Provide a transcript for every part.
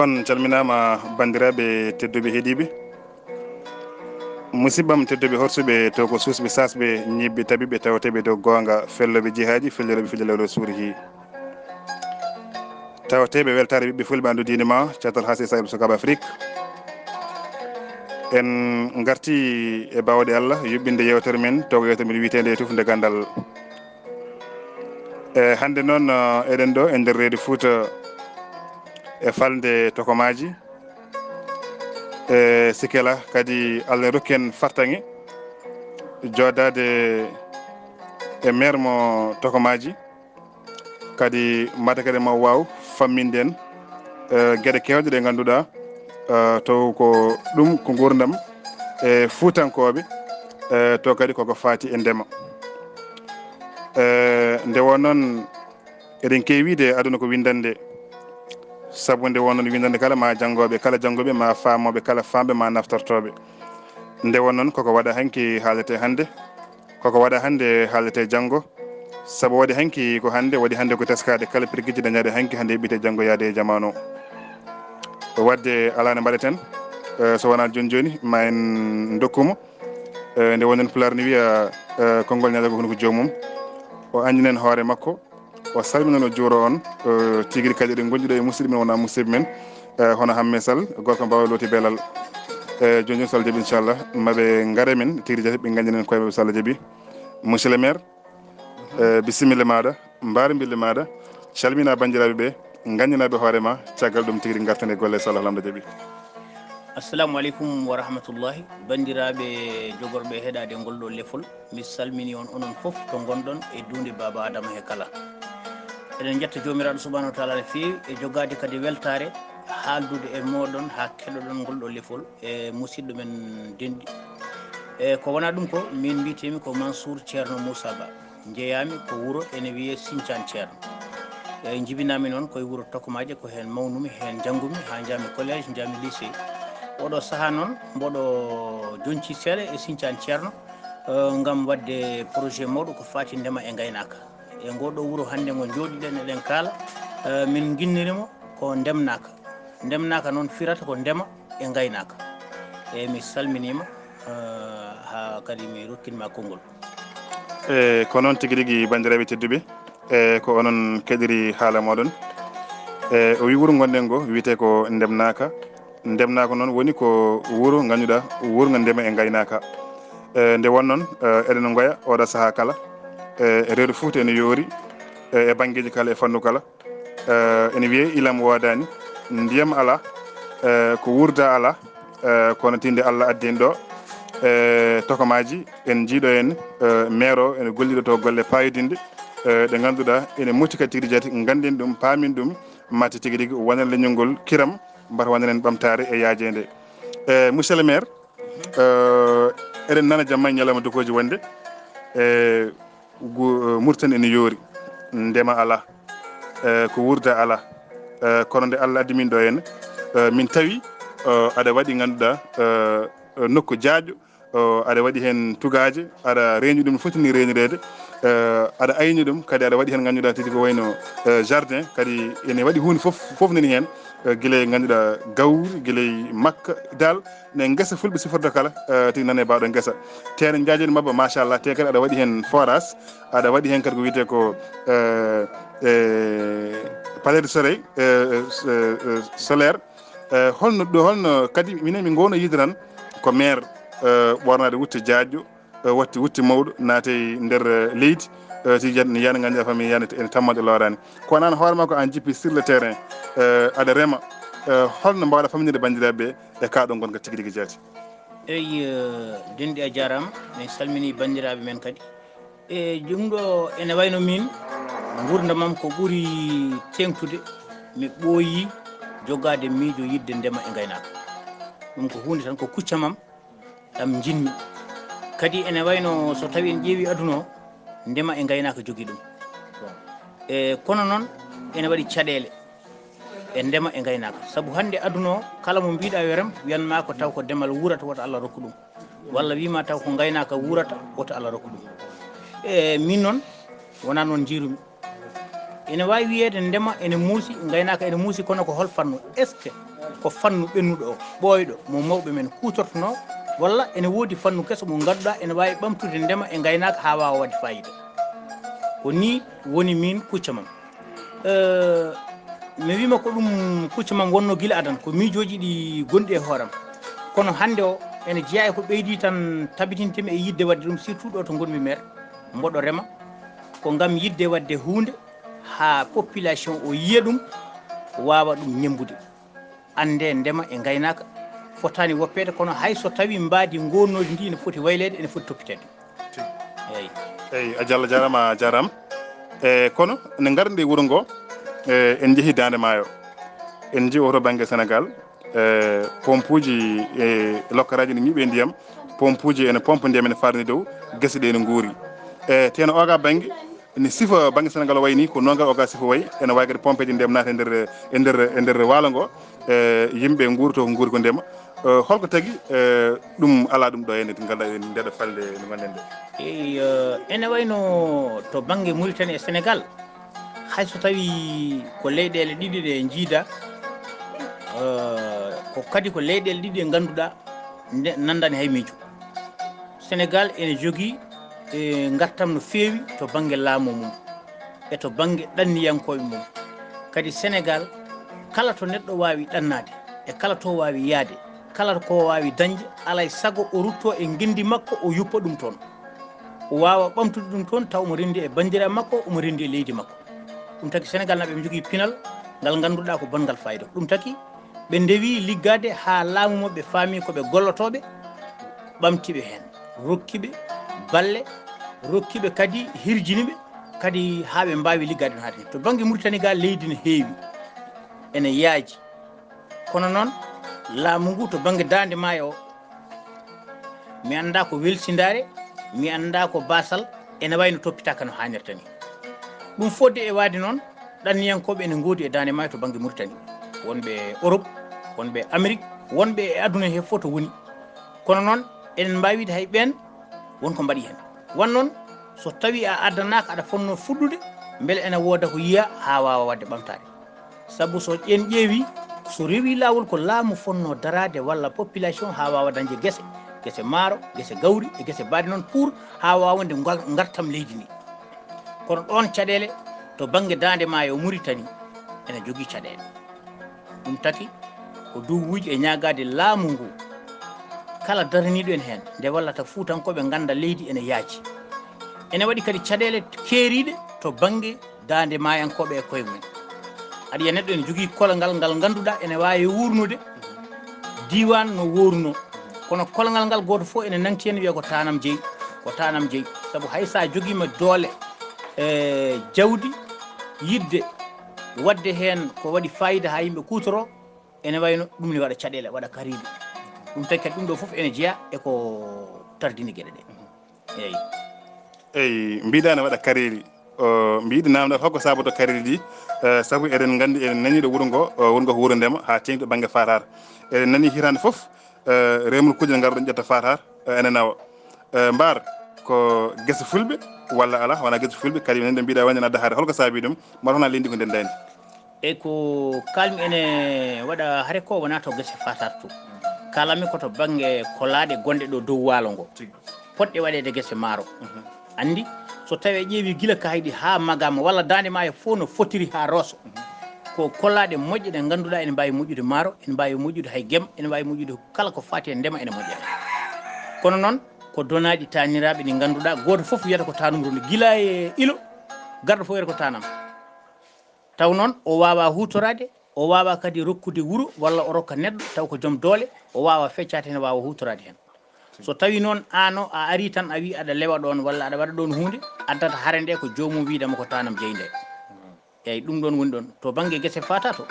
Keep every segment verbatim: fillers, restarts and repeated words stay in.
On calminaama, banndiraaɓe tedduɓe heɗiiɓe. Musiɓɓam tedduɓe horsuɓe to ko suusɓe, saasɓe, ñiiɓɓe, tabiɓɓe, tawteeɓe dow goonga, fellooɓe jihaaji, fellirooɓe fijilawle suuri hi. Tawteeɓe weltaare ɓiɓɓe fulɓe anndu diine ma, catal hasi sahib sukaaɓe Afrik. En ngarti e baawɗe Allah yuɓɓinde yeewtere men, to ko yeewtere men wiyeteende e tufnde ganndal. E hannde noon, eh, eɗen ɗo e nder reedu Fuuta e falnde Tokomaaji. E sikela kadi Allah rokki en fartaŋŋe joodaade e meer mo Tokomaaji. Kadi mata kadi ma waaw famminde en, eh, geɗe keewɗe ɗe ngannduɗaa, eh, taw ko ɗum ko nguurndam e Fuutankooɓe, eh, to kadi koko faati e ndema. Eh, nde won noon, eɗen keewi wiide aduna ko winndannde, sabu nde won noon winndannde kala ma janngooɓe, kala janngooɓe ma faamooɓe, kala faamɓe ma naftortooɓe. Nde won noon koko waɗa hanki haalete hannde, koko waɗa hannde haalete janngo, sabu waɗi hanki ko hannde, waɗi hannde ko teskaade kala pirgiji dañaaɗe hanki hannde heɓɓite janngo yaade e jamaanu o. Waɗde alaa no mbaɗeten, eh, so wonaa jooni jooni ma en ndokku mo. Eh, nde won noon Pulaar ne wiya, eh, konngol ñaaɗa ko hunuko joomum. O anndinen hoore makko, o salmina, o juura on, eh, tigi kadi eɗen ngonndi ɗo e musidɓe men, wonaa musidɓe men, eh, hono Hamme Sall, gorko mbaawa looti belal. Eh, jooni jooni so Allah jaɓi, inchallah, maɓe ngare men, tigi jati ɓe nganndinen koye maɓɓe so Allah jaɓi. Monsieur le maire, eh, bisimilla maaɗa, mbaari mbille maaɗa, calmina banndiraaɓe ɓe, nganndinaaɓe hoore ma, caggal ɗum tigi ngarten e golle so Allah lamɗo jaɓi. Assalamu aleykum wa rahmatullahi. Banndiraaɓe jogorɓe heɗaade ngol ɗo lefol, mi salmini on onon fof to ngonɗon e duunde Baaba Adama he kala. Eɗen njetta Joomiraaɗo Subhaanahu wa Taala no feewi e jogaade kadi weltaare haaldude e mooɗon haa keɗoɗon ngol ɗo lefol e musidɗo men denɗi. E ko wonaa ɗum ko, min mbiyetee-mi ko Mansour Ceerno Moussa Ba. Njeyaa-mi ko wuro ene wiyee Sinthiane Thierno. E, njibinaa-mi noon ko e wuro Tokomaaje, ko heen mawnu-mi, heen njanngu-mi haa njah-mi collège, njah-mi lycée. Oɗo sahaa noon mboɗo jonci seeɗa e Sinthiane Thierno, eh, ngam waɗde projet mawɗo ko faati ndema e ngaynaaka. E ngoo ɗoo wuro hannde ngo njooɗi-ɗen eɗen kaala, eh, min nginniri mo ko Ndemnaaka. Ndemnaaka noon firata ko ndema e ngaynaaka. Eeyi, mi salminiima, eh, haa kadi mi rokkinma konngol. E ko noon tigi rigi, banndiraaɓe tedduɓe, e ko onon keɗiri haala mooɗon. E o wi wuro ngonɗen ngo wiyetee ko Ndemnaaka. Ndemnaaka noon woni ko wuro ngannduɗaa, wuro ngo ndema e ngaynaaka. E nde won noon, e eɗen ngoya oɗo sahaa kala, e reedu Fuuta ene yoori, e e banngeeji kala, e fannu kala. Eh, ene wiyee ilam woodaani, ndiyam alaa, eh, ko wuurda alaa, eh, kono tinde Allah addi en ɗo, eh, tokomaaji, en njiiɗo en, eh, maire o ene golliɗo to golle paayodinɗe, eh, ɗe ngannduɗaa ene moƴƴi kadi tigi jati, ngannden ɗum, paamin ɗum, mate tigi rigi wonana leñol ngol kiram, mbata wonana en ɓamtaare e yaajeende. Eh, monsieur le maire, eh, eɗen nana jamma e ñalawma dokooji wonde, eh, gu-, eh, Mauritanie ene yoori, ndema alaa, eh, ko wuurda alaa. Eh, kono nde Allah addi min ɗo henne, eh, min tawi, eh, aɗa waɗi ngannduɗaa, eh, eh, nokku jaajɗo, eh, aɗa waɗi heen tugaaje, aɗa reeni ɗum no foti ni reenireede, eh, aɗa ayni ɗum, kadi aɗa waɗi heen ngannduɗaa tigi ko wayno, eh, jardin, kadi ene waɗi huunde fof, fof nani heen, eh, gila e ngannduɗaa gawri, gila e makka, dal, ne ngesa fulɓe sifirta kala, eh, tigi nane baɗo ngesa. Teene njaajeɗe mabba, machallah, te kadi aɗa waɗi heen forage, aɗa waɗi heen kadi ko wiyetee ko, eh, eh, palais de soleil, eh, eh, eh, solaire. Eh, holno ɗo, holno kadi minen min ngowno yiide tan ko maire, eh, ɓornaade wutte jaajɗo, eh, watti wutte mawɗo, naate e nder, eh, leydi, eh, tigi jat-, yana ngannduɗaa famille yana ene tammaɗo looraani. Ko an hoore ma ko an jippi sur le terrain, eh, aɗa rema, eh, holno mbawɗa famminirde banndiraaɓe ɓe e kaa ɗo ngonka tigi rigi jaati? Eyi, eh, denɗi a jaaraama, min salmini banndiraaɓe men kadi. E ɗum ɗo ene wayno min, nguurndam am ko ɓuri teeŋtude, mi ɓooyi jogaade miijo yiɗde ndema e ngaynaaka. Ɗum ko huunde tan, ko kuccam am, ɗam njiɗmi. Kadi ene wayno so tawi en ƴeewi aduna o, ndema e ngaynaaka jogii ɗum. E kono noon ene waɗi caɗeele e ndema e ngaynaaka. Sabu hannde aduna o, kala mo mbiɗa yo rem, wiyan ma ko taw ko demal wuurata, wota Allah rokku ɗum. Walla wiima taw ko ngaynaaka wuurata, wota Allah rokku ɗum. E min noon, wonaa noon njiirumi. Ene waawi wiyeede ndema ene muusi, ngaynaaka ene muusi, kono ko hol fannu? Est-ce que Ko fannu ɓennuɗo o, ɓooyɗo, mo mawɓe men kuutortonoo, walla ene woodi fannu keso mo ngannduɗaa ene waawi ɓamtude ndema e ngaynaaka haa waawa waɗde faayiida. Ko nii woni miin Kuccamam. Eh, mi wiima ko ɗum Kuccamam wonnoo gila adan, ko miijooji ɗi gonɗi e hooram. Kono hannde o ene jeyaa e ko ɓeydi tan tabitintemi e yiɗde waɗde ɗum, surtout ɗo to ngonmi maire, mboɗo rema. Ko ngam yiɗde waɗde huunde haa population o yiya ɗum, waawa ɗum ñemmbude, annde ndema e ngaynaaka. Fotaani woppeede, kono hay so tawii mbaadi ngoonnoodi ndi ene foti wayleede, ene foti toppiteede. Eeyi. Eeyi, a jalla jaaraama, a jaaraama. E kono nde ngarɗen e wuro ngo, e, en njehii Daande Maayo. En njii oo to bannge Senegaal, e, pompuuji e lokkoraaji ne ñiiɓe ndiyam, pompuuji ene pompa ndiyam ene faarni dow, gese ɗe ene nguuri. E, teno oga bannge, ni sifa bannge Senegaal o wayi ni, ko noon ngal oga sifa wayi, ene waawi kadi pompeeji ndiyam naata e nder, e nder, e nder waalo ngo. E, yimɓe nguurto ko nguuri ko ndema. E, holko tagi, e, ɗum alaa ɗum ɗo e nde ngalɗa e ndeɗo falnde nde ngonɗen nde? Eyi, eh, ene wayno to bannge Mauritanie e Senegaal, hay so tawii ko leyɗeele ɗiɗi ɗe njiida, eh, ko kadi ko leyɗeele ɗiɗi ɗe ngannduɗaa nde nanndani hay miijo. Senegaal ene jogii, eh, ngartam no feewi to bannge laamu mum e to bannge ɗanniyankooɓe mum. Kadi Senegaal, kala to neɗɗo waawi ɗannaade e kala to waawi yahde, kala ko waawi dañde, alaa e sago o ruttoo e ngenndi makko, o yuppa ɗum toon. O waawa ɓamtude ɗum toon tawa omo renndi e banndiraaɓe makko, omo renndi e leydi makko. Ɗum taki Senegaal naaɓe ɓe njogii pinal ngal ngannduɗaa ko bonngal faayiida. Ɗum taki ɓe ndewi liggaade haa laamu maɓɓe faami ko ɓe gollotooɓe, ɓamti ɓe heen, rokki ɓe balle, rokki ɓe kadi, hirjini ɓe kadi haa ɓe mbaawi liggaade no haani. To bannge Mauritanie ga, leydi no heewi, ene yaaji. Kono noon, laamu ngu to bannge Daande Maayo o, mi anndaa ko welsindaare, mi anndaa ko baasal, ene wayno toppitaaka no haanirta ni. Ɗum fodde e waade noon, ɗanniyankooɓe ene ngoodi e Daande Maayo to bannge Mauritanie, wonɓe Europe, wonɓe Amérique, wonɓe e aduna he fof to woni. Kono noon, eɗen mbaawi wiide hay ɓeen won ko mbaɗi heen. Wan noon, so tawii a addanaaka aɗa fotnoo fuɗɗude, mbele ene wooda ko yiyaa haa waawa waɗde ɓamtaare. Sabu so en ƴeewii, so rewii laawol ko laamu fotnoo daraade walla population haa waawa dañde gese, gese maaro, gese gawri e gese mbaɗe noon pour haa waawa wonde ngal-, ngartam leydi ndi. Kono ɗoon caɗeele to bannge Daande Maayo Mauritanie ene jogii caɗeele. Ɗum taki ko duwuuji e ñaagaade laamu ngu kala daraniiɗo en heen nde wallata Fuutankooɓe ngannda leydi ene yaaji. Ene waɗi kadi caɗeele keeriiɗe to bannge daande maayankooɓe e koye mum. Aɗa yiya neɗɗo ene jogii kolongal ngal ngannduɗaa ene waawi wuurnude diiwaan no wuurno. Kono kolongal ngal gooto fof ene nangti heen wiya ko taanam jeyi, ko taanam jeyi. Sabu hay so a jogiima doole, e, jawdi, yiɗde waɗde heen ko waɗi faayiida haa yimɓe kuutoroo, ene wayno ɗum ne waɗa caɗeele, waɗa kariiɗe. Ɗum taki kadi ɗum ɗo fof ene jeyaa e ko tardini geɗe ɗe. Eeyi. Eyi, mbiɗa ne waɗa kareeli. O, mbiɗi namdal holko saboto kareeli ɗi? Eh, sabu eɗen nganndi, eɗen nani ɗo wuro ngo, o, wuro ngo ko wuro ndema, haa teeŋti to bannge Faataar. Eɗen nani hitaande fof, eh, remru kujje ngarɗon ƴetta Faataar, eh, ene nawa. Eh, mbaar ko gese fulɓe walla alaa, wonaa gese fulɓe, kadi nani ɗo mbiɗa wayde na dahaade. Holko saabi ɗum? Mbaɗa wona leydi ko ndenndaani? E ko kaalmi ene waɗa hare ko wonaa to gese Faataar to. Kaalatmi ko to bannge kolaaɗe gonɗe ɗo dow waalo ngo. Tigi. Potɗe waɗeede gese maaro. Mhm. Anndi, so tawii a ƴeewi gila kaydi haa Magaama walla Daande Maayo fof no fotiri haa Rooso. Mhm. Ko kolaaɗe moƴƴe ɗe ngannduɗaa ene mbaawi moƴƴude maaro, ene mbaawi moƴƴude hay gem, ene mbaawi moƴƴude kala ko faati e ndema ene moƴƴa. Kono noon, ko donaaɗi taaniraaɓe ɗi ngannduɗaa, gooto fof wiyata ko taanum rumi, gila e ilo, garɗo fof wiyata ko taanam. Taw noon, o waawaa huutoraade, o waawaa kadi rokkude wuro walla o rokka neɗɗo, taw ko joom doole, o waawaa feccaade heen, waawa huutoraade heen. So tawii noon aan o, a arii tan, a wii aɗa lewa ɗoon walla aɗa waɗa ɗoon huunde, addata hare nde ko joomum wiidama ko taanam jeyi nde. Eeyi, ɗum ɗoon woni ɗoon. To bannge gese Faataar to,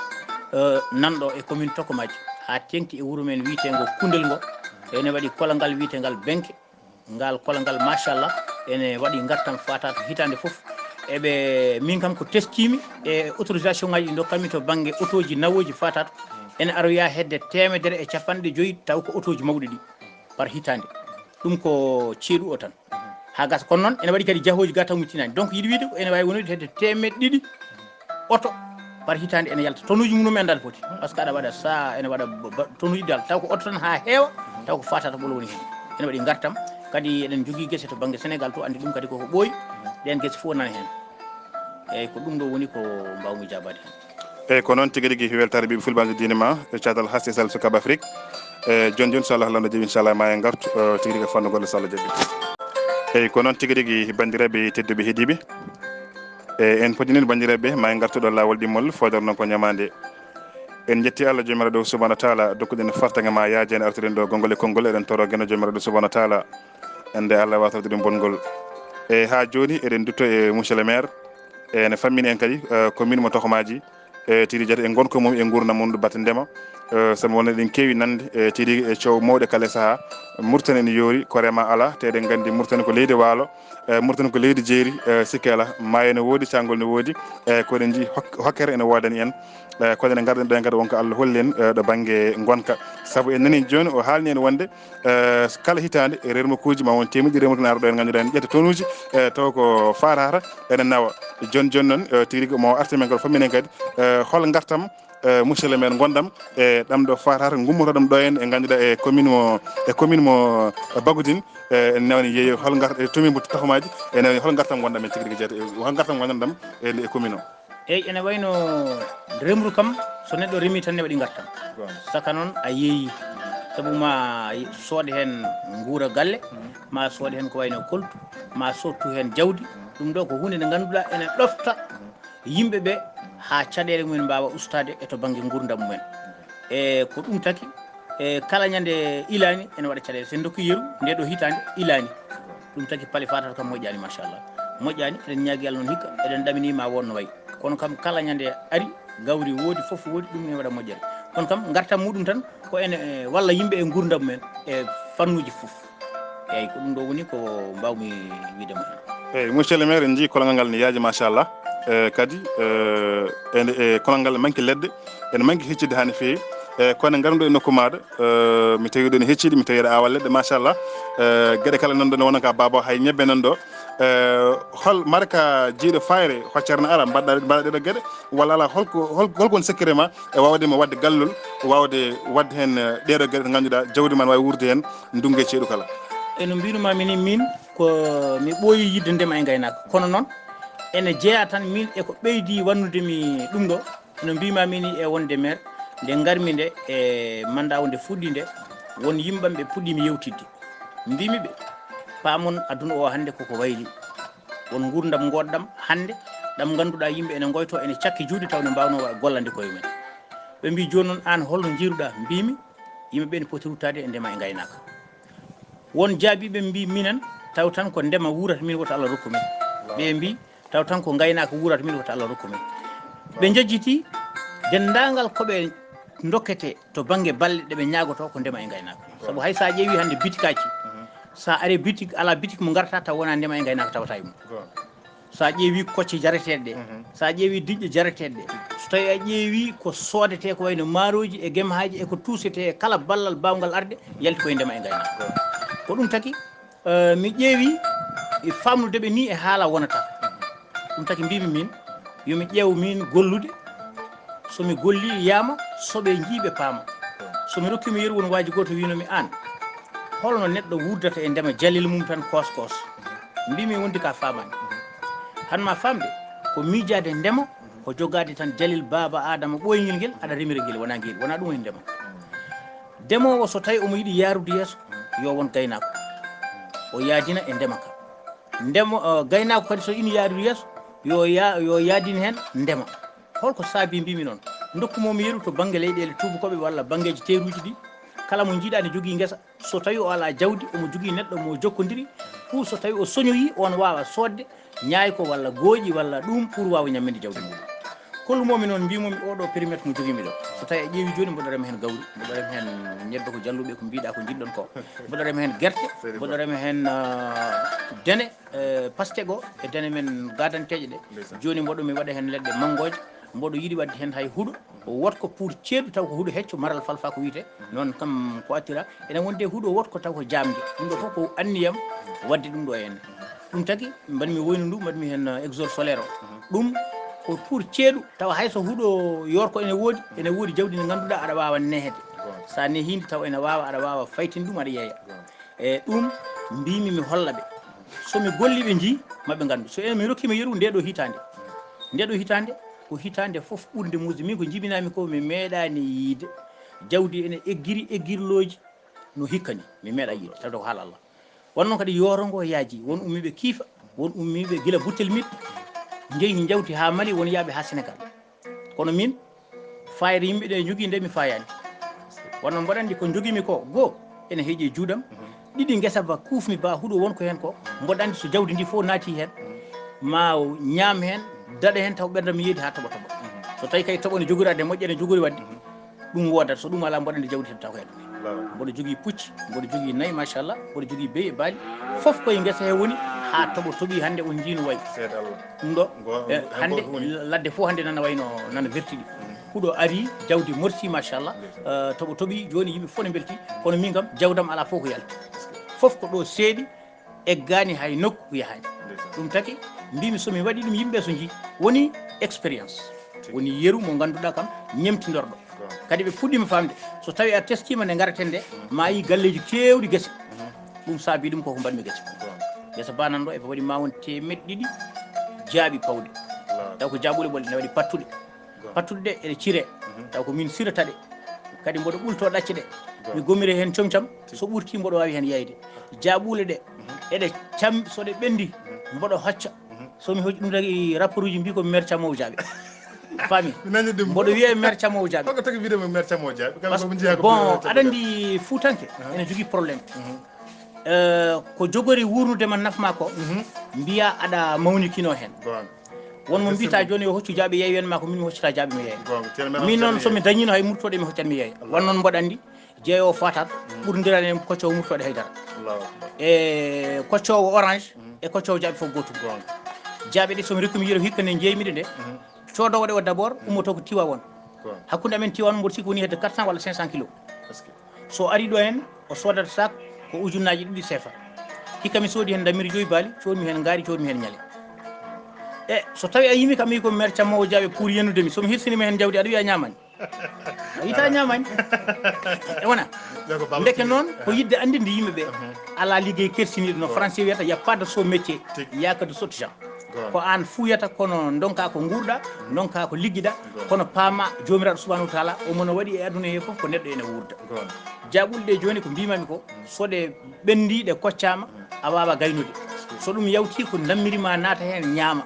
eh, nanɗo e commune Tokomaji, haa teeŋti e wuro men wiyeteengo Kundel ngo, ene waɗi kolongal wiyeteengal Benke. Ngal kolongal, machallah, ene waɗi ngartam Faataar to hitaande fof. Eɓe, min kam ko teskiimi e autorisation ngaji ɗi ndokkanmi to bannge otooji nawooji Faataar. Ene aroya hedde teemedere e capanɗe joyi, taw ko otooji mawɗi ɗi par hitaande. Ɗum ko ceeɗu o tan. Haa gasa, kono noon ene waɗi kadi jahooji ga taw mi tinaani. Donc, yiɗi wiide ko ene waawi wonude hedde teemeɗɗe ɗiɗi oto Par hitaande ene yalta tonuuji mum en dal poti. Parce que aɗa waɗa sa ene waɗa ba- ba- tonuuji dal taw ko oto tan haa heewa, taw ko faatato ɓolo woni heen. Ene waɗi ngartam, kadi eɗen njogii gese to bannge Sénégal to, anndi ɗum kadi koko ɓooyi, ɗeen gese fof nana heen. Eeyi, ko ɗum ɗo woni ko mbaawmi jaabaade heen. Eeyi, ko noon tigi rigi, weltaare ɓiɓɓe fulɓe diine ma e caatal H C S L Sukaaɓe Afrik. E jooni jooni, so Allah lanndo jaɓi, inchallah, ma en ngartu, eh, tigi rigi e fannu goɗɗo, so Allah jaɓi. Eeyi, ko noon tigi rigi, banndiraaɓe tedduɓe heɗiiɓe. E en poti noon, banndiraaɓe, ma en ngartu ɗo laawol ɗimmol, fodor noon ko ñamaande. En njetti Allah Joomiraaɗo subhanahu wa taala, dokkuɗen fartaŋŋe ma yaajeende artuɗen ɗo gonngol e konngol, eɗen toro geno Joomiraaɗo subhanahu wa taala. Ende Allah watorɗen bonngol. E haa jooni eɗen ndutto e monsieur le maire. E ne fammini en kadi, eh, commune mo Tohomaaji. E tigi rigi jaati e ngonka mum e nguurndam mum ɗo batte ndema. Eh, sabu wonde eɗen keewi nande, e tigi rigi e coow mawɗe kala e sahaa. Mauritanie ene yoori, ko rema alaa, te eɗen nganndi Mauritanie ko leydi waalo. E Mauritanie ko leydi jeeri, e sikke alaa. Maayo ene woodi, caangol ene woodi. E ko eɗen njii hok- hokkere ene woodani en. E kono eɗen ngarɗen ɗo en kadi wonko Allah holli en, e ɗo bannge ngonka. Sabu en nani jooni o haalni en wonde, e kala hitaande e rermukuuji ma won teemedde rermukuuji ene aroo ɗo en ngannduɗaa ene ƴetta tonuuji, e taw ko faataata ene nawa. Jooni jooni noon, e tigi rigi mo arti men kadi famminen kadi, e hol ngartam, e monsieur le maire, ngonɗam e ɗam ɗo faataata, ngummotoɗam ɗo en e ngannduɗaa e commune mo, e commune mo Bagodin, e ene nawani yeeyo hol ngar- e commune mo Tohomaaji, ene nawani hol ngartam ngonɗam e tigi rigi jaati, e hol ngartam ngonɗam e, e commune o? Eeyi, ene wayno remru kam, so neɗɗo remi tan ne waɗi ngartam. Saka noon a yeeyi, sabu ma soode heen nguura galle, ma soode heen ko wayno koltu, ma sottu heen jawdi. Ɗum ɗo ko huunde nde ngannduɗaa ene ɗofta yimɓe ɓe haa caɗeele mumen mbaawa ustaade e to bannge nguurndam mumen. E ko ɗum taki, e kala ñande ilaani ene waɗa caɗeele. So en ndokki yeru, nde ɗo hitaande ilaani. Ɗum taki pale faatato kam moƴƴaani, machallah. Moƴƴaani, eɗen ñaagi Allah noon hikka, eɗen ɗamini ma won no wayi. Kono kam kala ñande ari, gawri woodi, fof woodi, ɗum ne waɗa moƴƴere. Kono kam ngartam muɗum tan ko ene, e, walla yimɓe e nguurndam mumen e fannuuji fof. Eeyi, ko ɗum ɗo woni ko mbaawmi wiide mo heen. Eeyi, monsieur le maire, en njii kolongal ngal ne yaaji, machallah. E kadi, e, e, e kolongal ne manki leɗɗe, ene manki hecciɗde haa no feewi. E kono ngarɗo e nokku maaɗa, e, mi tawi ɗo ne hecciɗi, mi tawi aɗa awa leɗɗe, machallah. E geɗe kala nan ɗo ne wona ka baaba, hay ñebbe nan ɗo. E hol mbaɗa ka jiiɗo fayre, hoccere ne ara, mbaɗɗa, mbaɗa ɗeɗo geɗe, walla ala, holko, hol, holko woni secret ma e waawde mo waɗde gallol, waawde waɗde heen, e, ɗeɗo geɗe ɗe ngannduɗaa jawdi ma ne waawi wuurde heen ndunngu e ceeɗu kala? E no mbinuma min, min ko mi ɓooyi yiɗde ndema e ngaynaaka. Kono noon, ene jeyaa tan min e ko ɓeydi wannude mi ɗum ɗo. No mbima min e wonde maire, nde ngarmi nde e mandat o nde fuɗɗi nde, won yimɓam ɓe puɗɗimi yewtidde. Mbimi ɓe, paamon aduna o hannde koko wayli. Won nguurndam ngoɗɗam hannde, ɗam ngannduɗaa yimɓe ene ngoyto, ene cakki juuɗe taw ne mbaawno wa-, gollande koye mumen. Ɓe mbi, "Jooni noon aan holno njiiruɗaa?" Mbimi, "Yimɓe ɓe ne poti ruttaade e ndema e ngaynaaka." Won jaabiiɓe mbi, "Minen taw tan ko ndema wuurata min, woto Allah rokku min." Ɓe mbi, "Taw tan ko ngaynaaka wuurata min, woto Allah rokku min." Ɓe njejjiti denndaangal ko ɓe ndokkete to bannge balle ɗe ɓe ñaagotoo ko ndema e ngaynaaka. Sabu hay so a ƴeewi hannde bitikaaji, so a ari bitik, alaa bitik mo ngarata taw wonaa ndema e ngaynaaka tawata e mum. So a ƴeewi kocce jareteeɗe ɗe, so a ƴeewi diƴƴe jareteeɗe ɗe, so tawi a ƴeewi ko soodetee ko wayno maarooji e gemhaaji e ko tuusetee e kala ballal baawngal arde, yalti koye ndema e ngaynaaka. Ko ɗum taki, eh, mi ƴeewi e famnude ɓe ni e haala wonata. Ɗum taki mbimi min, yo mi ƴeew min gollude, so mi golli yaama, so ɓe njii ɓe paama. So mi rokki mi yeru, won waaji gooto wiino mi, "Aan, holno neɗɗo wuurdata e ndema jalil mum tan koos koos?" Mbimi, "Wondi ka faamaani." Han ma faamde, ko miijaade ndema, ko jogaade tan jalil baaba Aadama ɓooyngel ngel, aɗa remira ngel, wonaa ngel, wonaa ɗum woni ndema. Demoowo so tawi omo yiɗi yaarude yeeso, yo won gaynaako, o yaadina e ndema ka. Ndema, eh, gaynaako kadi so ina yaarude yeeso, yo ya-, yo yaadin heen ndema. Holko saabi mbimi noon? Ndokku mo mi yeru to bannge leyɗeele tuubakooɓe walla banngeeji teeruuji ɗi, kala mo njiiɗaa ne jogii ngesa, so tawi o alaa jawdi, omo jogii neɗɗo mo jokkondiri, pour so tawi o soñoyi, on waawa soodde ñaayko walla gooƴi walla ɗum pour waawa ñamminde jawdi mum. Kollumomi noon, mbimomi oɗo périmètre mo jogiimi ɗo. So tawi a ƴeewi jooni, mboɗo rema heen gawri, mboɗo rema heen ñebbe ko jalluɓe, ko mbiɗa ko njiɗɗon ko. Mboɗo rema heen gerte, mboɗo rema heen, ah, dene, eh, pastego e dene men gadanteeje ɗe. Jooni mboɗo mi waɗa heen leɗɗe manngoje, mboɗo yiɗi waɗde heen hay huɗo, wotko pour ceeɗu taw ko huɗo hecco, maral falfa ko wiyetee. Noon kam ko attira. Ene wonde huɗo wotko taw ko jamndi. Ɗum ɗo fof ko anniyam waɗde ɗum ɗo heen. Ɗum tagi mbaɗmi woynu ndu, mbaɗmi heen, eh, exode solaire o. Ɗum Ko pour ceeɗu, tawa hay so huɗo yoor ko ene woodi, ene woodi jawdi ndi ngannduɗaa aɗa waawa nehede. Gooto. So a nehiindi tawa ene waawa, aɗa waawa faytin ɗum, aɗa yeeya. Gooto. E ɗum mbimi mi holla ɓe. So mi golli ɓe njii, maɓe nganndu. So en mi rokkiima yeru nde ɗo hitaande. Nde ɗo hitaande, ko hitaande fof ɓurde muusde. Min ko njibinaami ko mi meeɗaani yiide. Jawdi ene eggiri, eggirlooji no hikka ni. Mi meeɗa yiide, tawde ko haala Allah. Won noon kadi yooro ngo yaaji. Won ummiiɓe Kiifa, won ummiiɓe gila Buttel Mil, njehi njawti haa Mali, won yaaɓe haa Senegal. Kono min, faayre yimɓe ɗe njogii nde mi faayaani. Won no mboɗo anndi ko njogimi ko, goo, ene heeƴi e juuɗam. Ɗiɗi, ngesa ba kuufmi ba huɗo won ko heen ko, mboɗo anndi so jawdi ndi fof naati heen, ma o ñaam heen, daɗa heen taw ɓerdam yeedi haa toɓo toɓo. So tawi kay toɓo ne jogori adde moƴƴere, ne jogori waɗde, ɗum woodata. So ɗum alaa, mboɗo anndi jawdi heɓta ko heen. Laawol. Mboɗo jogii pucci, mboɗo jogii nayi, machallah, mboɗo jogii beyi e baali. Fof koye ngesa he woni, haa toɓo toɓi hannde on njiino wayi. Seeɗa Allah. Ɗum ɗo, Ngo-, eh, hen hannde ko woni? Ladde fof hannde nana wayno, nana werti ɗi. Huɗo ari, jawdi morsi, machallah. Ndeysaan. Eh, toɓo toɓi, jooni yimɓe fof ne mbelti. Kono min kam, jawdam alaa fof ko yalti. Fof ko ɗo seeɗi, eggaani hay nokku ko yahaani. Ndeysaan. Ɗum taki, mbimi so mi waɗi ɗum, yimɓe so njii. Woni expérience. Tigi. Woni yeru mo ngannduɗaa kam, ñemtindorɗo. Gooto. Kadi ɓe puɗɗiima faamde, so tawi a teskiima nde ngaraten nde, ma yi galleeji keewɗi gese. Ɗum saabi ɗum koko mbaɗmi gese. Gooto. Gese ba nan ɗo, eɓe waɗi ma won teemeɗɗe ɗiɗi jaaɓi pawɗi. Laawol. Taw ko jaaɓuule ɓolɗe, ne waɗi pattuɗe. Gooto. Pattuɗe ɗe eɗe ciree. Taw ko min sirata ɗe. Kadi mboɗo ɓulto ɗacce ɗe. Gooto. Mi gomire heen comcam, so ɓurti mboɗo waawi heen yeyde. Jaaɓuule ɗe, eɗe cam, so ɗe ɓenndi, mboɗo hocca. So mi hocci ɗum tagi, rapport uji mbi ko mi maire camoowo jaaɓi. A faami? Mi nani ɗum. Mboɗo wiya maire camoowo jaaɓi. Hokka tagi wiide mo maire camoowo jaaɓi? Kam Parce ko que, njiyaa ko bon, ɓuri aɗa anndi Fuutanke, ene jogii problème. Eh, ko jogori wuurnude ma nafma ko, mbiya aɗa mawnikino heen. Bon. Won mo mbiyata jooni yo hoccu jaaɓi yeeyen ma ko min mi hoccata jaaɓi mi yeeya. Bon, ceerno men Min noon so mi dañino hay murtoɗe mi hoccat mi yeeya. Won noon mboɗo anndi jeeyo fatat ɓurdira en kocco murtoɗe haydara. Allahu Akbar. E koccowo orange e koccowo jaaɓi fof gootum. Bon. Jaaɓi ɗi so mi rokki mi yeru hikka ne jeeymiɗe nde. Coodowo ɗe o d'abord ummoto ko Tiwaawan. Bon. Hakkunde amen Tiwaawan mboɗo sikki woni hedde quatre cents walla cinq cents kilos. Parce que So ari ɗo heen, o soodata sac ko ujunnaaji ɗiɗi sefa. Hikka mi soodi heen ndamiri joyi baali, coodmi heen ngaari, coodmi heen ñale. E so tawi a yimi kam, mi ko maire camoowo jaaɓe pour yennude mi. So mi hirsini ma heen jawdi, aɗa wiya a ñaamani? A yita a ñaamani. E wona. Ndeke noon, ko yiɗde anndinde yimɓe ɓe. Alaa liggey kersiniiɗo no Français wiyata, y a pas de sot métier, y a que de sots gens. Ko aan fuuyata, kono ndonka ko nguurɗa, ndonka ko liggiɗa, kono paama Joomiraaɗo Subhaanahu wa Taala, omo no waɗi e aduna he fof ko neɗɗo ene wuurda. Jaaɓuuli ɗe jooni ko mbimami ko, so ɗe ɓenndi, ɗe koccaama, a waawa gaynude. So ɗum yawti, ko ndammiri ma naata heen ñaama.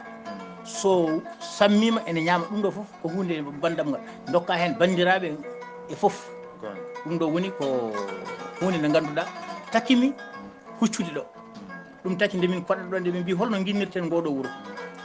So sammiima, ene ñaama. Ɗum ɗo fof ko huunde banndamngal. Ndokka heen banndiraaɓe e fof. Ɗum ɗo woni ko huunde nde ngannduɗaa takimi huccude ɗo. Ɗum taki nde min koɗɗa ɗo, nde min mbi holno nginnirten ngoo ɗo wuro,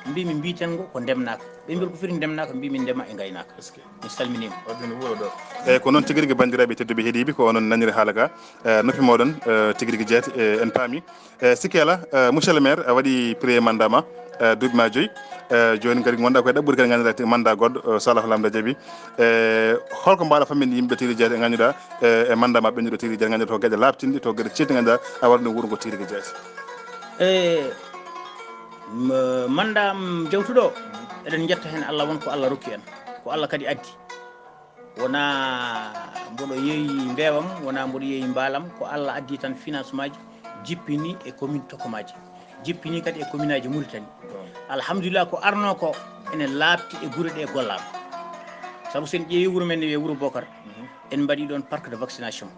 mbi min mbiten ngo ko ndemnaaka. Ɓe mbi ko firi ndemnaaka, mbi min ndema e ngaynaaka. Est-ce que Mi salminiima. Waɗde no wuro ɗo. Eeyi, ko noon tigi rigi, banndiraaɓe tedduɓe heɗiiɓe, ko onon naniri haala ka, e, noppi mooɗon, e, tigi rigi jeeti, e, en paami. E, sikki alaa, e, monsieur le maire, a waɗi premier mandat ma, e, duuɓi ma joyi. E, jooni kadi ngonɗa koye ɗaɓɓude kadi ngannduɗaa mandat goɗɗo, e, so Allahu Laamɗo jaɓi. E, holko mbaawa famminde yimɓe tigi rigi jeeti ngannduɗaa, e, e mandat ma ɓennuɗo tigi rigi jeeti ngannduɗaa to geɗe laaɓtinɗe, to geɗe ceeɗɗi ngannduɗaa a waɗi ɗum wuro ngo tigi rigi jeeti? E, m-, mandat am jawtuɗo, eɗen njetta heen Allah, won ko Allah rokki en, ko Allah kadi addi. Wonaa mboɗo yeeyi mbeewam, wonaa mboɗo yeeyi mbaalam, ko Allah addi tan financement ji, jippini e commune Tokomaaji, jippini kadi e commune aji Mauritanie. Alhamdulillah, ko arno ko ene laaɓti e gure ɗe gollaama. Sabu so en ƴeewi wuro men ne wiyee Wuro Bokar, en mbaɗi ɗoon parc de vaccination.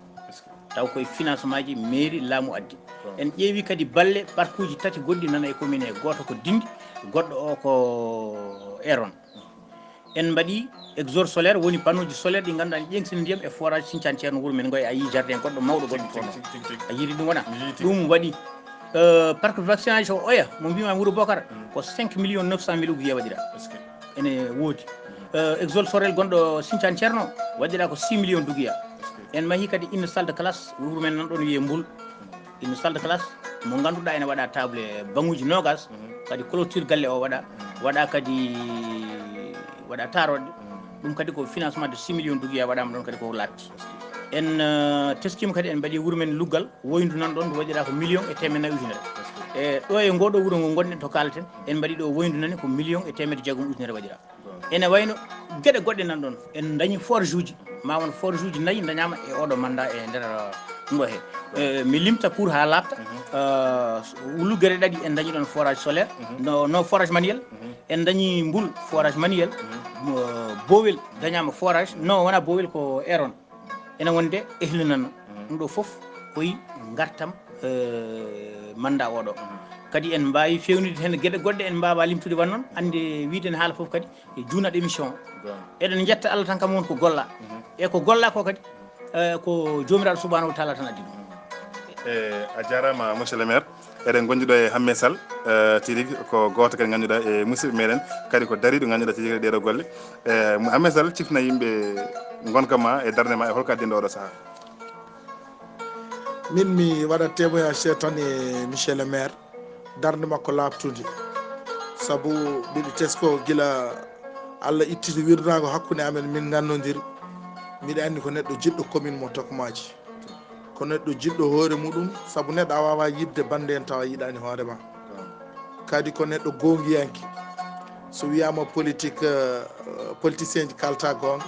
Taw koye financement ji mairie laamu addi. En ƴeewi kadi balle parc uji tati goɗɗi nana e commune he, gooto ko Dindi, goɗɗo o ko Eron. En mbaɗi exhausteur solaire, woni panneau ji solaire ɗi ngannduɗaa ne ƴeeŋtina ndiyam e forage Sinthiane Thierno wuro men ngoy, a yii jardin goɗɗo mawɗo goɗɗo toon. Tigi, tigi, tigi. A yiiti ɗum wona? Mi yiiti. Ɗum waɗi, euh, parc vaccination oya mo mbima Wuro Bokar, ko cinq millions neuf cent mille ouguiya waɗira. Est-ce que Ene woodi. Euh, exhausteur solaire gonɗo Sinthiane Thierno waɗira ko six millions d'ouguiya. Est-ce que En mahi kadi une salle de classe, wuro men nan ɗoon wiyee Mbul. Une salle de classe mo ngannduɗaa ene waɗa table baŋuuji noogas, kadi clôture galle o waɗa, waɗa kadi, waɗa taarooɗe. Ɗum kadi ko financement de six millions d'ouguiya waɗaama ɗoon kadi ko laaɓti. En uh, teskima kadi en mbaɗi wuro men Luggal, woyndu nan ɗon, ndu waɗira ko million e teemeɗɗe nayi ujunere. E ɗo e ngoɗo wuro ngo gonɗen to kalaten, en mbaɗi ɗo woyndu nani ko million e teemeɗɗe jeegom ujunere waɗira. Ene wayno geɗe goɗɗe nan ɗon, en dañi forage uji, ma won forage uji nayi dañama e oɗo mandat e nder uh, ngo he. Eh, mi limta pour ha laaɓta. Uh, Luggeɗe ɗaɗi en dañi ɗon forage solaire, no, no forage manuel. En dañi Mbul forage manuel. Mo- bowel dañama forage, no, wona bowel, ko air on. Ene wonde ehlinanno. Ɗum ɗo fof koye gartam uh, mandat oɗo. Kadi en mbawi fewnide hen geɗe goɗɗe, en mbawa limtude wan noon, ande wiide ne haala fof kadi e juunat émission. Eɗen jetta Allah tan, kam won ko golla. E ko golla ko kadi, eh, ko Joomiraaɗo Subhaanahu wa Taala tan addi ɗum. E a jarama, monsieur le maire. Eɗen gondi ɗo e Hamme Sall, eh, tigi ko goto kadi ganduɗa e musidɓe meɗen, kadi ko dariɗo ganduɗa tigi ɗeɗo golle. Eh, Hamme Sall, cifna yimɓe gonka ma e darde ma e holko addinɗo oɗo saaha. Min mi waɗa témoignage seeɗa tan e monsieur le maire, darde makko laaɓtude. Sabu mbiɗo tesko gila Allah ittiti wirnaago hakkunde amen, min ngannondiri. Miɗo anndi ko neɗɗo jiɗɗo commune mo Tokmaaji. Ko neɗɗo jiɗɗo hoore muɗum, sabu neɗɗo a waawaa yiɗde bannde en tawa yiɗaani hoore ma. Kadi ko neɗɗo goongiyanke. So wiyaama politique, eh, politicien ji kalta goonga,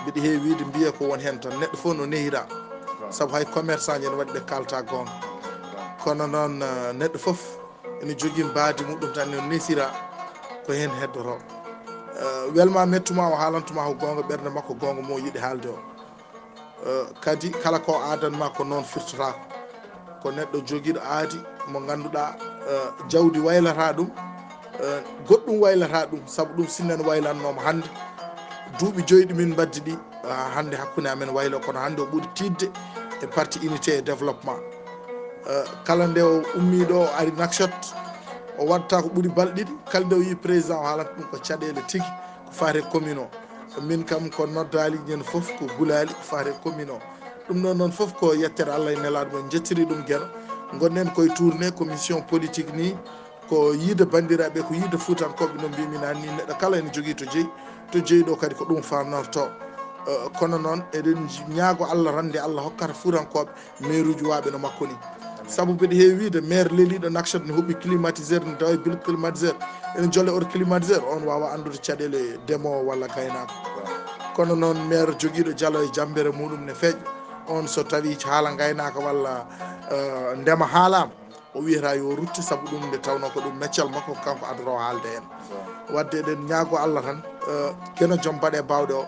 mbiɗo heewi wiide mbiya ko won heen tan. Neɗɗo fof no nehira. Sabu hay commerçant ji ene waɗi ɓe kalta goonga. Kono noon, eh, neɗɗo fof ene jogii mbaadi muɗum tan, no nesira ko heen heddoto. Eh, welma mettuma o haalantuma ko goonga, ɓernde makko goonga mo yiɗi haalde o. Eh, kadi kala ko aadanma ko noon firtotako. Ko neɗɗo jogiiɗo aadi mo ngannduɗaa, eh, jawdi waylata ɗum, eh, goɗɗum waylata ɗum, sabu ɗum sinno ne waylannooma hannde. Duuɓi joyi ɗi min mbaddi ɗi, ah, hannde hakkunde amen waylo, kono hannde o ɓuri tiiɗde e parti unité et développement. Eh, kala nde o ummii ɗo, o ari Nouakchott, o waɗta ko ɓuri balɗe ɗiɗi, kala nde o yii président, o haalanta ɗum ko caɗeele tigi ko faati e commune o. Min kam ko noddaali ñande fof ko gulaali ko faati e commune o. Ɗum ɗon noon fof ko yettere Allah e nelaaɗo mo, en njettiri ɗum Geno. Ngonɗen koye tournée, ko mission politique ni, ko yiide banndiraaɓe, ko yiide Fuutankooɓe, no mbimi naan ni, neɗɗo kala ene jogii to jeyi, to jeyi ɗo kadi ko ɗum faamnorto. Eh, kono noon eɗen ñaago Allah tan nde Allah hokkata Fuutankooɓe meeruuji waaɓe no makko ni. Sabu mbiɗa heewi wiide maire leliiɗo Nouakchott ne huɓɓi climatiseur, ne dawa e bulle climatiseur, ene jolla oto climatiseur, on waawa anndude caɗeele demoowo walla gaynaako. Kono noon maire jogiiɗo jalo e jammbere muɗum ne feƴƴa, on so tawi haala ngaynaaka walla, eh, ndema haalaama, o wiyata yo rutte, sabu ɗum nde tawno ko ɗum meccal makko, kanko adoro haalde heen. Wadde eɗen ñaago Allah tan, eh, Geno joom baɗe baawɗe o,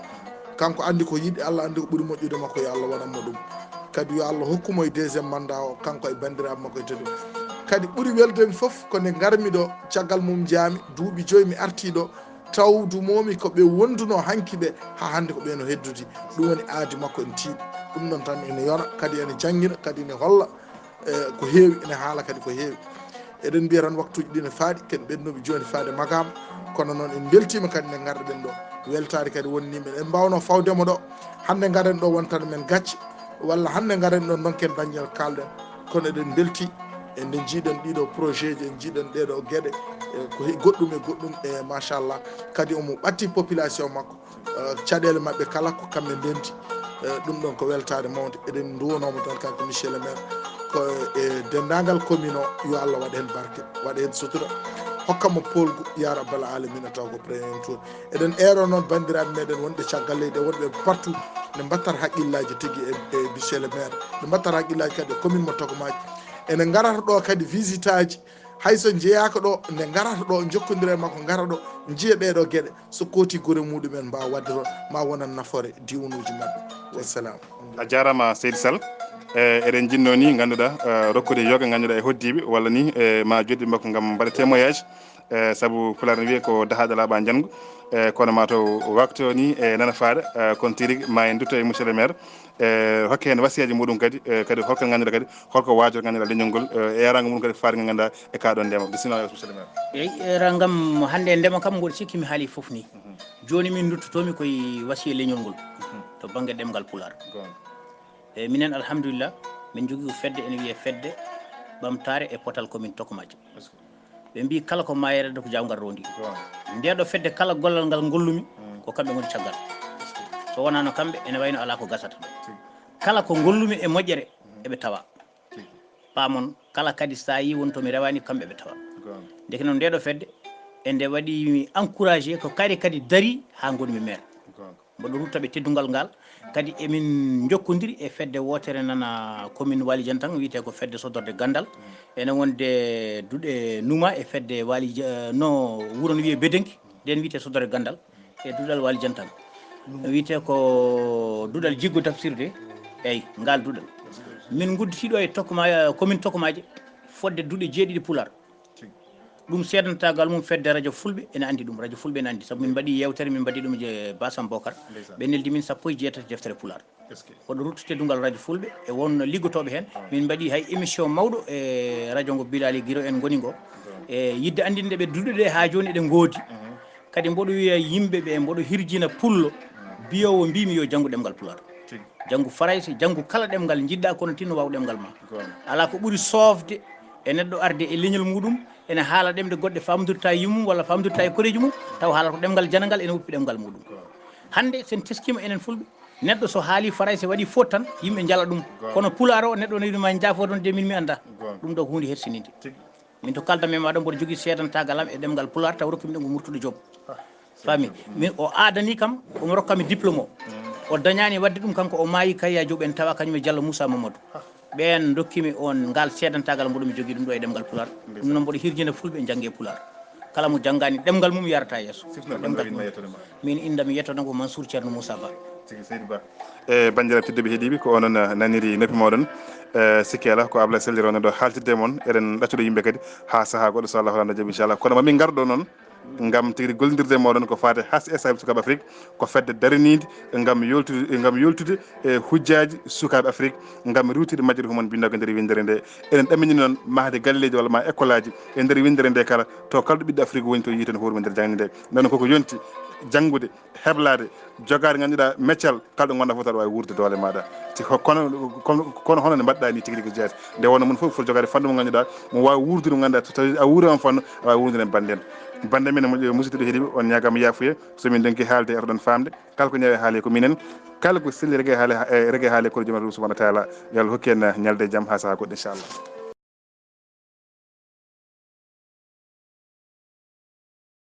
kanko anndi ko yiɗi, Allah anndi ko ɓuri moƴƴude makko, yo Allah waɗan mo ɗum. Kadi yo Allah hokku mo e deuxième mandat o, kanko e banndiraaɓe makko e teddum. Kadi ɓuri weldemi fof ko nde ngarmi ɗo, caggal mum njaami, duuɓi joyi mi arti ɗo, tawdumomi ko ɓe wonduno hanki ɓe, haa hannde ko ɓe no heddudi. Ɗum woni aadi makko ene tiiɗi. Ɗum ɗon tan ene yona, kadi ene janngina, kadi ene holla, eh, ko heewi, ene haala kadi ko heewi. Eɗen mbiya tan waktuuji ɗi ne faaɗi, ken ɓennuɓe jooni faade maqaama, kono noon en mbeltiima kadi nde ngarɗen ɗo. Weltaare kadi woni ni men, en mbaawno fawde mo ɗo, hannde ngaren ɗo wontata men gacce, walla hannde ngaren ɗo ndonken daññal kaalɗen, kono eɗen mbelti e nde njiiɗen ɗiɗo projet ji, en njiiɗen ɗeɗo geɗe, e ko he goɗɗum e goɗɗum, e machallah, kadi omo ɓatti population makko. Eh, caɗeele maɓɓe kala ko kamɓe ndendi. Eh, ɗum ɗon ko weltaare mawnde. Eɗen nduwanoo mo tan, kanko monsieur le maire, ko e denndaangal commune o, yo Allah waɗ heen barke, waɗ heen sutura, hokka mo poolgu, ya rabbal alamina, taw ko premier tour. Eɗen eero noon banndiraaɓe meɗen wonɓe caggal leydi e wonɓe partout, nde mbattat haqqillaaji tigi e, e monsieur le maire, nde mbattat haqqillaaji kadi e commune mo Tokomaaji. Ene ngarata ɗo kadi visitaaji, hay so njeyaaka ɗo, nde ngarata ɗo, njokkondira e makko, ngara ɗo, njiya ɗeɗo geɗe, so kooti gure muɗumen mbaawa waɗde toon, ma wonan nafoore diwnuuji maɓɓe. Wassalam. A jaaraama, Seydi Sall. E, eɗen njinnoo ni, ngannduɗaa, e, rokkude yoga, ngannduɗaa, e hoɗdiiɓe, walla ni, e, ma joɗɗiiɓe makko ngam mbaɗa témoignage. E, sabu Pulaar ne wiya ko dahaaɗo laaɓa njanngu. E, kono ma taw waktu o ni, e, nana faaɗa, e, kono tigi rigi ma en ndutto e monsieur le maire. E, hokke heen wasiyaaji muɗum kadi, e, kadi holko ngannduɗaa kadi, holko waajor ngannduɗaa leñol ngol, e, eeraango muɗum kadi faati ngannduɗaa e kaa ɗoon ndema. Bisimilla, monsieur le maire. Eyi, eeraango am hannde e ndema kam, mboɗo sikki mi haali fof ni. Mhm. Jooni min nduttotoomi koye wasiya leñol ngol, mhm, to bannge ɗemngal Pulaar. Goonga. E minen, alhamdulillah, min njogii ko fedde ene wiyee Fedde Ɓamtaare e Potal Commune Tokomaaji. Est-ce que Ɓe mbii kala ko maayeede ko jaawngal rondi. Goonga. Ndeeɗo fedde kala gollal ngal ngollumi, mm, ko kamɓe ngoni caggal. Est-ce que So wonaano kamɓe, ene wayno alaa ko gasata. Tigi. kala ko ngollumi e moƴƴere, eɓe tawa. Paamon, kala kadi so tawi won to mi rewani, kamɓe ɓe tawa. Ndeke noon, nde ɗo fedde, e nde waɗi mi encouragé ko kadi kadi dari haa ngonmi maire. Mboɗo rutta ɓe teddungal ngal. Kadi emin njokkodiri e fedde wootere nana commune Waly Diantang, wiyetee ko fedde sodorde ganndal. Ene wonde duɗe numa e fedde Waly Dia-, no wuro no wiyee Bedenki, nden wiyetee sodorde ganndal. E duɗal Waly Diantang. Wiyetee ko duɗal jiggo dafsirde. Eyi, ngal duɗal. Min ngudditiiɗo e Tokma, commune Tokmaaje, fodde duɗe jeeɗiɗi Pulaar. Ɗum seedantaagal mum fedde radio Fulɓe ene anndi ɗum, radio Fulɓe ene anndi, sabu min mbaɗi yeewtere, min mbaɗi ɗum e Basam Bokar. Ɓe neldi min sappo e jeetati deftere Pulaar. Koɗo ruttu teddungal radio Fulɓe e won liggotooɓe heen. Min mbaɗi hay émission mawɗo e radio ngo, Bilali Giro en ngoni ngo. E yidde anndinde ɓe duɗe ɗe haa jooni eɗe ngoodi. Kadi mboɗo wiya yimɓe ɓe, mboɗo hirjina pullo, biyoowo mbimi yo janngu ɗemngal Pulaar. Janngu farayse, janngu kala ɗemngal njiɗɗa, kono tinno waaw ɗemngal ma. Alaa ko ɓuri soofde e neɗɗo arde e leñol muɗum, ene haala ɗemɗe goɗɗe, famdorta e yummum walla famdorta e koreeji mum, taw haalata ko ɗemngal janangal, ene woppi ɗemngal muɗum. Hannde, sen teskiima enen Fulɓe, neɗɗo so haali farayse, waɗi faute tan, yimɓe njala ɗum. Kono Pulaar o, neɗɗo ne wiɗuma, "Njaafo toon de, min mi annda." Ɗum ɗo ko huunde hersininde. Min to kalda men maɗo, mboɗo jogii seedantaagal am e ɗemngal Pulaar, taw rokkimi ɗum ko Murtuɗo Joop. Faami? Min, o aadani kam, omo rokka mi diplôme o. O dañaani waɗde ɗum kanko, o maayi, Kayya Joop en tawa kañum e Jallo Moussa Mamadou. Ɓeen ndokkimi on ngal seedantaagal, mboɗo mi jogii ɗum ɗo e ɗemngal Pulaar. Ɗum noon mboɗo hirjina Fulɓe njannge Pulaar. Kala mo janngaani ɗemngal mum yarata yeeso. Min inda mi yettoɗon ko Mansour Thierno Moussa Ba. Tigi seydi Ba. E banndiraaɓe tedduɓe heɗiiɓe, ko onon, eh, naniri noppi mooɗon. Eh, sikke alaa ko Ablaye Selli ronno ɗo haaltirde e mon. Eɗen ɗaccude yimɓe kadi haa sahaa goɗɗo, so Allah hollano jaɓi, inchallah. Kono mamin ngar ɗo noon ngam tigi rigi gollondirde e mooɗon ko faati H C S, sukaaɓe Afrik, ko fedde daraniinde ngam yoltude, ngam yoltude e hujjaaji sukaaɓe Afrik, ngam riiwtude majjere humon binndaango e nder winndere nde. Eɗen ɗaminii noon mahde galleeji walla ma école aji e nder winndere nde kala, to kala ɗo ɓiɗɗo Afrik woni, to yiite no hoore mum nder jaŋde nde. Nden koko yonti janngude, heblaade, jogaade, ngannduɗaa, meccal, kala ɗo ngonɗaa fof, aɗa waawi wuurde doole maaɗa. Ti ho-, kono, kono, kono hono nde mbaɗɗaa ni tigi rigi jeyaade. Nde wonno mum fof foti jogaade fannu mo ngannduɗaa, mo waawi wuurdude, mo ngannduɗaa, so tawi a wuuri on fannu, aɗa waawi wuurdude e bannde en. Bannde men, mo-, musidɓe heɗiiɓe, on ñaagaama yaafuye, so min ndonki haalde, e oɗon faamde. Kala ko ñawi haale ko minen, kala ko selli rege haale, e, rege haale ko Joomiraaɗo subhanahu wa taala. Yo Allah hokku en ñalde jam haa sahaa goɗɗo, inchallah.